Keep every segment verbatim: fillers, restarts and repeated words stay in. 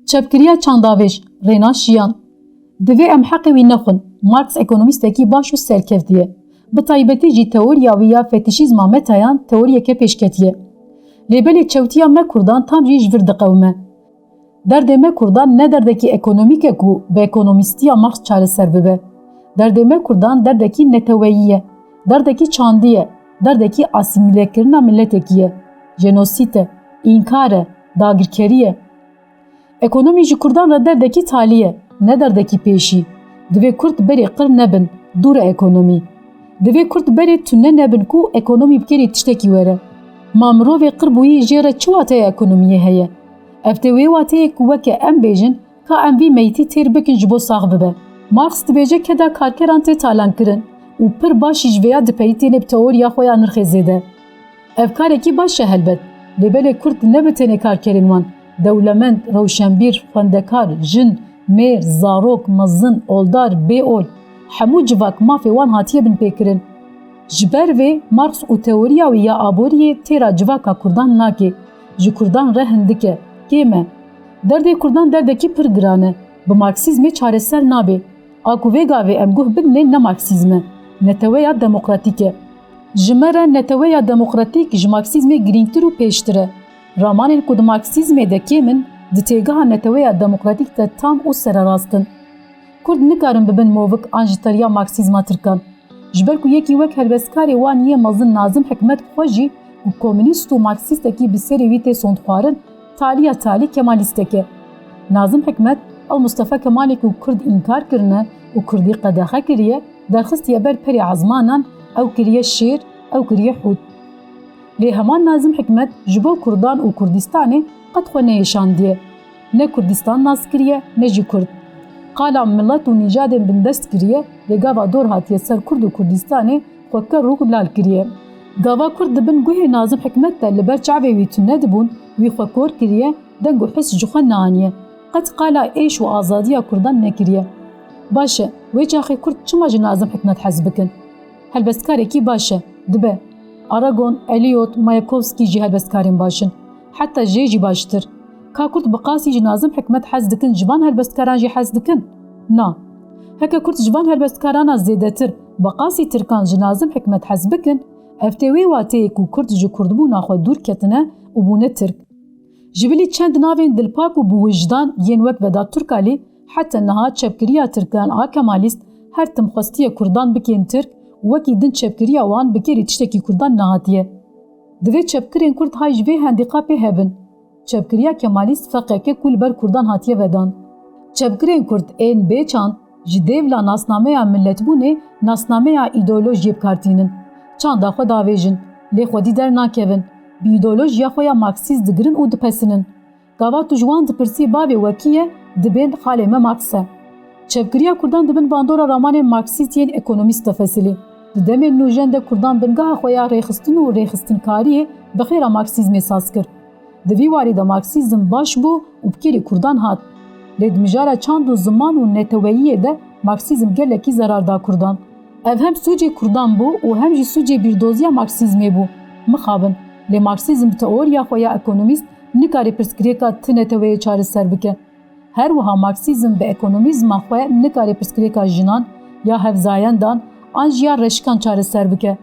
Çepkiriya çandavêj, Rêna Şiyan. Divê em heqê wî nexwin. Marx ekonomîstekî baş û serkevtî ye. Bi taybetî jî teoriya wî ya fetîşîzma metayan teoriyeke pêşketî ye. Lê belê çewtiya me kurdan tam jî ji vir diqewime. Derdê me kurdan ne derdekî ekonomîk e ku bi ekonomîstiya Marx çareser bibe. Derdê me kurdan derdekî neteweyî ye, derdekî çandî ye, derdekî asîmîlekirina miletekî ye, jenosît e, înkar e, dagirkerî ye. Ekonomî ji kurdan re derdekî talî ye, ne derdekî pêşî. Divê kurd berê qir nebin, dûre ekonomî. Divê kurd berê tune nebin ku ekonomî bi kêrî tiştekî were. Ma mirovê qir bûyî jê re çi wateya ekonomiyê heye? Ev tê wê wateyê ku weke em bêjin, ka em vî meytî têr bikin ji bo sax bibe. Marx dibêje keda karkeran tê talankirin û pir baş jî ji vêya dipeyitêne bi teoriya xwe ya nirxê zêde. Ev karekî baş e helbet, lê belê kurd ne bi tenê karkerên wan, dewlemend, rewşenbîr, xwendekar, jin, mêr, zarok, mezin, oldar, bê ol, hemû civak mafê wan hatiye binpêkirin. Ji ber vê Marx û teoriya wî ya aboriyê têra civaka kurdan nake, ji kurdan re hindik e, kêm e. Derdê kurdan derdekî pir giran e, bi Marksîzmê çareser nabe. A ku vê gavê em guh bidinê ne Marksîzm e, neteweya demokratîk e. Ji me re neteweya demokratîk ji Marksîzmê girîngtir û pêştir e. Ramanên ku di Marksîzmê de kêm in, di têgeha neteweya demokratîk de tam û sererast in. Kurd nikarin bibin movik an ji teriya Marksîzma Tirkan. Ji ber ku yekî wek helbestkarê wan yê mezin Nazim Hikmet xwe jî ku komînîst û Marksîstekî bi serê wî tê sondxwarin, taliya talî Kemalîstek e. Nazim Hikmet, ew Mustafa Kemalê ku kurd înkar kirine û kurdî qedexe kiriye, derxistiye ber perê ezmanan, ew kiriye şêr, ew kiriye hût. Lê heman Nazim Hikmet ji bo kurdan û Kurdistanê qet xwe neyêşandiye. Ne Kurdistan nas kiriye, ne jî kurd. Qala milet û nîjadên bindest kiriye, lê gava dor hatiye ser kurd û Kurdistanê xwe ker û lal kiriye. Gava kurd di bin guhê Nazim Hikmet de li ber çavê wî tune dibûn, wî xwe kor kiriye, deng û his ji xwe neaniye. Qet qala êş û azadiya kurdan nekiriye. Baş e, wê çaxê kurd çima ji Nazim Hikmet hez bikin? Helbestkarekî baş e, dibe. Aragon, Eliot, Mayakovskî jî helbestkarên baş in. Heta jê jî baştir. Ka kurd bi qasî ji Nazim Hikmet hez dikin, ji van helbestkaran jî hez dikin? Na. Heke kurd ji van helbestkarana zêdetir bi qasî tirkan ji Nazim Hikmet hez bikin, ev tê wê wateyê ku kurd ji kurdbûna xwe dûr ketine û bûne tirk. Ji bilî çend navên dilpak û bi wijdan yên wek Vedat Turkalî, heta niha çepkiriya tirkan a Kemalîst her tim xwestiye kurdan bikên tirk û wekî din çepkiriya wan bi kêrî tiştekî kurdan nehatiye. Divê çepkirên kurd hay ji vê handîkapê hebin. Çepkiriya Kemalîst feqeke ku li ber kurdan hatiye vedan. Çepkirên kurd ên bê çand ji dêvla nasnameya miletbûnê nasnameya îdeolojiyê bi kar tînin. Çanda xwe davêjin, lê xwedî dernakevin, bi îdeolojiya xwe ya Marksîst digirin û dipesinin. Gava tu ji wan dipirsî bavê we kî ye, dibên xalê me Marx e. Çepkiriya kurdan di bin bandora ramanên Marksîst yên ekonomîst difesilî. Di demên nûjen de kurdan bingeha xwe ya rêxistin û rêxistinkariyê bi xêra Marksîzmê saz kir. Di vî warî de Marksîzm baş bû û bi kêrî kurdan hat. Lê di mijara çand û ziman û neteweyiyê de Marksîzm gelekî zerar da kurdan. Ev hem sûcê kurdan bû û hem jî sûcê bîrdoziya Marksîzmê bû. Mixabin, lê Marksîzm bi teoriya xwe ya ekonomîst nikare pirsgirêka ti neteweyê çareser bike. Her wiha Marksîzm bi ekonomîzma xwe nikare pirsgirêka jinan ya hevzayendan an jî ya reşikan çareser bike.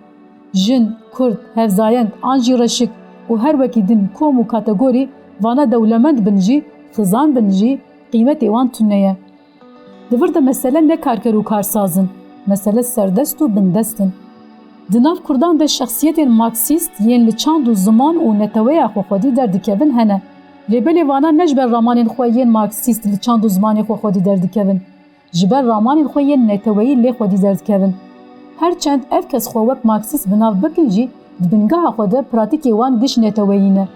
Jin, kurd, hevzayend an jî reşik û her wekî din kom û kategorî, vana dewlemend bin jî, xizan bin jî, qîmetê wan tune ye. Di vir de mesele ne karker û karsaz in, mesele serdest û bindest in. Di nav kurdan de şexsiyetên Marksîst yên li çand û ziman û neteweya xwe xwedî derdikevin hene. Lê belê vana ne ji ber ramanên xwe yên Marksîst li çand û zimanê xwe xwedî derdikevin. Ji ber ramanên xwe yên neteweyî lê xwedî derdikevin. Her çend ev kes xwe wek Marksîst bi nav bikin jî, di bingeha xwe de pratîkê wan giş neteweyî ne.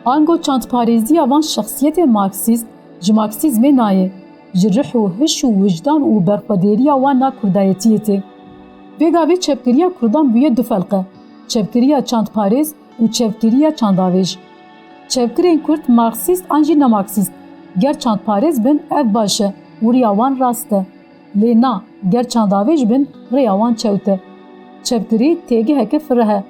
Ango çandparêziya van şexsiyetên Marksîst ji Marksîzmê nayê, ji rih û hiş û wijdan û berxwedêriya wan na kurdayetiyê tê. Vê gavê çepkiriya kurdan bûye du felqe, çepkiriya çandparêz û çepkiriya çandavêj. Çepkirên kurd Marksîst an jî ne Marksîst, ger çandparêz bin, ev baş e û riya wan rast e. Lê na, ger çandavêj bin, rêya wan çewt e. Çepkirî têgiheke fireh e.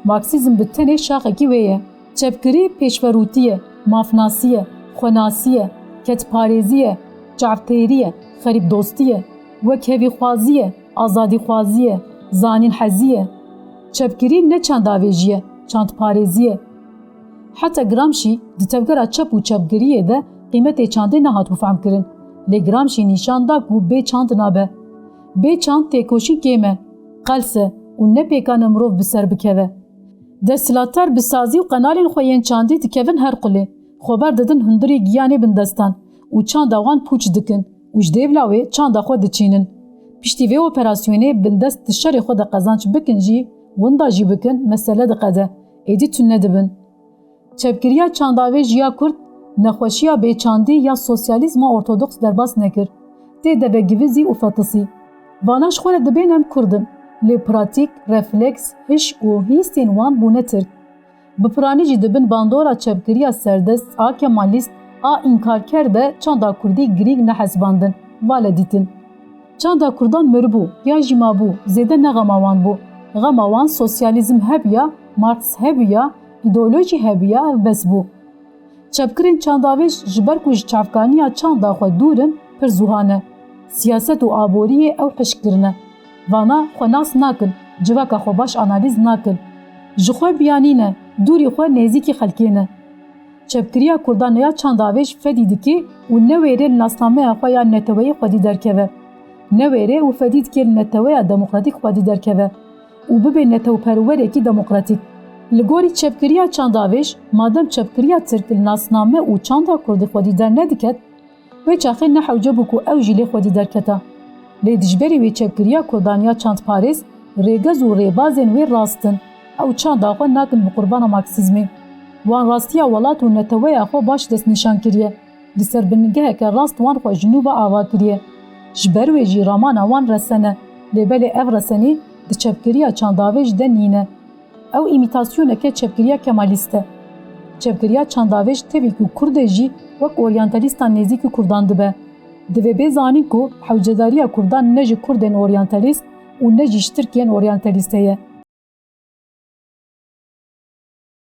Marksîzm bi tenê şaxekî wê ye. Çepkirî pêşverûtî ye, mafnasî ye, xwenasî ye, Kedparêzî ye, çavtêrî ye, xerîbdostî ye, wekhevîxwazî ye, azadîxwazî ye, zanînhezî ye. Çepgirî ne çandavêjî ye, çandparêzî ye. Heta Gramsci di tevgera çep û çepgiriyê de qîmetê çandê nehatibû fehmkirin. Lê Gramsci nîşan da ku bê çand nabe. Bê çand têkoşîn kêm e, qels e û ne pêkan e mirov bi ser bikeve. Desthilatdar bi sazî û qenalên xwe yên çandî dikevin her qulê. Xweber didin hundirê giyanê bindestan û çanda wan pûç dikin û ji dêvla wê çanda xwe diçînin. Piştî vê operasyonê bindest di şerê xwe de qezanç bikin jî, winda jî bikin, mesele diqede. Êdî tune dibin. Çepgiriya çandavêj ya Kurd nexweşiya bêçandî ya sosyalîzma ortodoks derbas nekir. Tê devegivizî û fetisî. Vana ji xwe re dibên em Kurd in, lê pratîk, refleks, hiş û hîstên wan bûne Tirk. Bi piranî jî di bin bandora çepgiriya serdest a kemalîst a înkarker de çanda kurdî girîng nehesibandin, vale dîtin. Çanda kurdan miribû ya jî mabû, zêde ne xema wan bû. Xema wan sosyalîzm hebiya, Marks hebiya, îdeolojî hebiya, ev bes bû. Çepkirên çandavêj ji ber ku ji çavkaniya çanda xwe dûr in, pir zûha ne. Siyaset û aboriyê ew hişk kirine. Vana xwe nas nakin, civaka xwe baş analîz nakin. Ji xwe biyanî ne, dûrî xwe nêzîkî xelkê ne. Çepgiriya kurdan ya çandavêj fedî dike û newêrê li nasnameya xwe ya neteweyî xwedî derkeve. Newêrê û fedî dike li neteweya demokratîk xwedî derkeve û bibe netewperwerekî demokratîk. Li gorî çepgiriya çandavêj, madem çepgiriya tirk li nasname û çanda kurdî xwedî dernediket, wê çaxê ne hewce bû ku ew jî lê xwedî derketa. Lê dijberî wê çepgiriya kurdan ya çandparêz, rêgez û rêbazên wê rast in. Ew çanda xwe nakin bi qurbana marksîzmê. Wan rastiya welat û neteweya xwe baş destnîşan kiriye. Li ser bingeheke rast wan xwe ji nû ve ava kiriye. Ji ber wê jî ramana wan resen e, lê belê ev resenî di çepgiriya çandavêj de nîne. Ew îmîtasyoneke çepgiriya kemalîst e. Çepgiriya çandavêj tevî ku kurd e jî wek oryantalîstan nêzîkî kurdan dibe. Divê bê zanîn ku hewcedariya kurdan ne ji kurdên oryantalîst û ne jî ji tirkên oryantalîst heye.